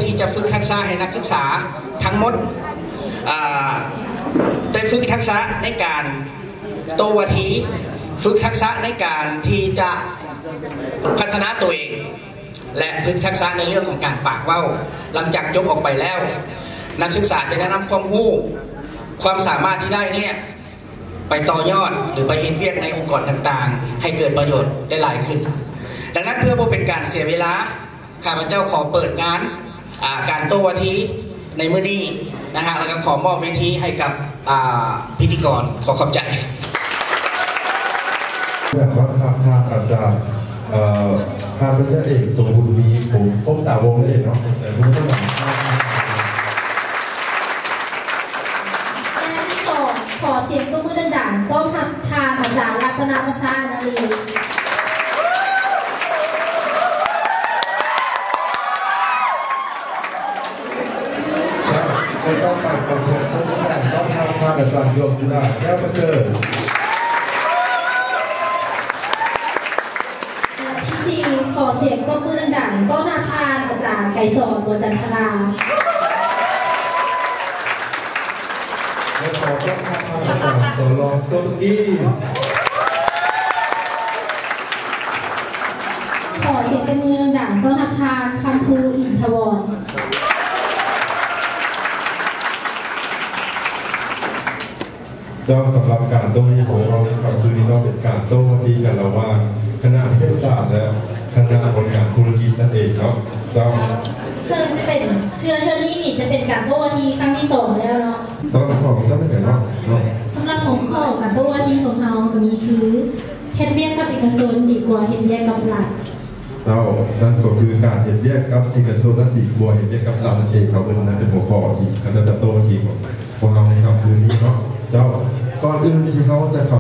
ທີ່ຈະຝຶກທັກສະໃຫ້ນັກສຶກສາທັງໝົດ ອາ ໄດ້ຝຶກທັກສະໃນການໂຕ້ວາທີ, ຝຶກທັກສະໃນການທີ່ຈະພັດທະນາຕົວເອງ ແລະ ຝຶກທັກສະໃນເລື່ອງຂອງການປາກເວົ້າ. ຫຼັງຈາກຈົບອອກໄປແລ້ວ, ນັກສຶກສາຈະໄດ້ນຳຄວາມຮູ້, ຄວາມສາມາດທີ່ໄດ້ເນຍ ໄປຕໍ່ຍອດ ຫຼື ໄປເຮັດວຽກໃນອົງກອນຕ່າງໆ ໃຫ້ເກີດປະໂຫຍດໄດ້ຫຼາຍຂຶ້ນ. ດັ່ງນັ້ນ, ເພື່ອບໍ່ເປັນການເສຍເວລາ, ຂ້າພະເຈົ້າຂໍເປີດງານ, ອາ, ການໂຕ້ວາທີໃນມື້ນີ້ນະຮະ, ແລ້ວກໍຂໍມອບເວທີໃຫ້ກັບ, ອາ, ພິທີກອນ. ຂໍຂອບໃຈ. ແບບວ່າ ທ່ານ ທ່ານອາຈານ ເອີ ທ່ານປະລິນຍາເອກ ສົມບູນມີ ພົງ ພົມຕາວົງ ນັ້ນເອງເນາະ. ຂໍສຽງຕົບມືດັງໆ ແລະ ທີສອງ ຂໍສຽງຕົບມືດັງໆ ຕ້ອນຮັບທ່ານອາຈານ ລັດຕະນະປະຊາອານາລີ. ແລະ ຕໍ່ໄປ ຂໍສຽງຕົບມືດັງໆ ຕ້ອນຮັບທ່ານອາຈານ ດວງຈິດາ ແກ້ວປະເສີດ. ແລະ ທີສີ່ ຂໍສຽງຕົບມືດັງໆ ຕ້ອນຮັບທ່ານອາຈານ ໄກສອນ ບົວຈັນທະລາ. ແລະ ຂໍຕ້ອນຮັບທ່ານອາຈານ ສລ ໂຊຕຸກີ. ຂໍສຽງຕົບມືດັງໆ ຕ້ອນຮັບທ່ານ ຄຳພູ ອິນທະວອນ. ເຈົ້າ, ສຳລັບການໂຕ້ວາທີຂອງເຮົາໃນຄ່ຳຄືນນີ້ເນາະ ເປັນການໂຕ້ວາທີກັນລະຫວ່າງຄະນະເພດສາດ ແລະ ຄະນະບໍລິຫານທຸລະກິດນັ້ນເອງເນາະ. ເຈົ້າ, ເຊິ່ງຈະເປັນ ເທື່ອ ເທື່ອນີ້ນີ້ຈະເປັນການໂຕ້ວາທີຄັ້ງທີສອງແລ້ວເນາະ. ສຳລັບຂອງຊັ້ນເປັນຫຍັງເນາະ? ເນາະ, ສຳລັບຫົວຂໍ້ການໂຕ້ວາທີຂອງເຮົາກໍມີຄື ເຮັດວຽກກັບເອກະຊົນດີກວ່າເຮັດວຽກກັບລັດ. ເຈົ້າ, ນັ້ນກໍຄືການເຮັດວຽກກັບເອກະຊົນນັ້ນດີກວ່າເຮັດວຽກກັບລັດນັ້ນເອງ. ເຮົາເອີ້ນນັ້ນເປັນຫົວຂໍ້ທີ່ເຂົາເຈົ້າຈະໂຕ້ວາທີຂອງພວກເຮົາໃນຄ່ຳຄືນນີ້ເນາະ. ເຈົ້າ, ກ່ອນອື່ນທີ່ເຮົາຈະເຂົ້າ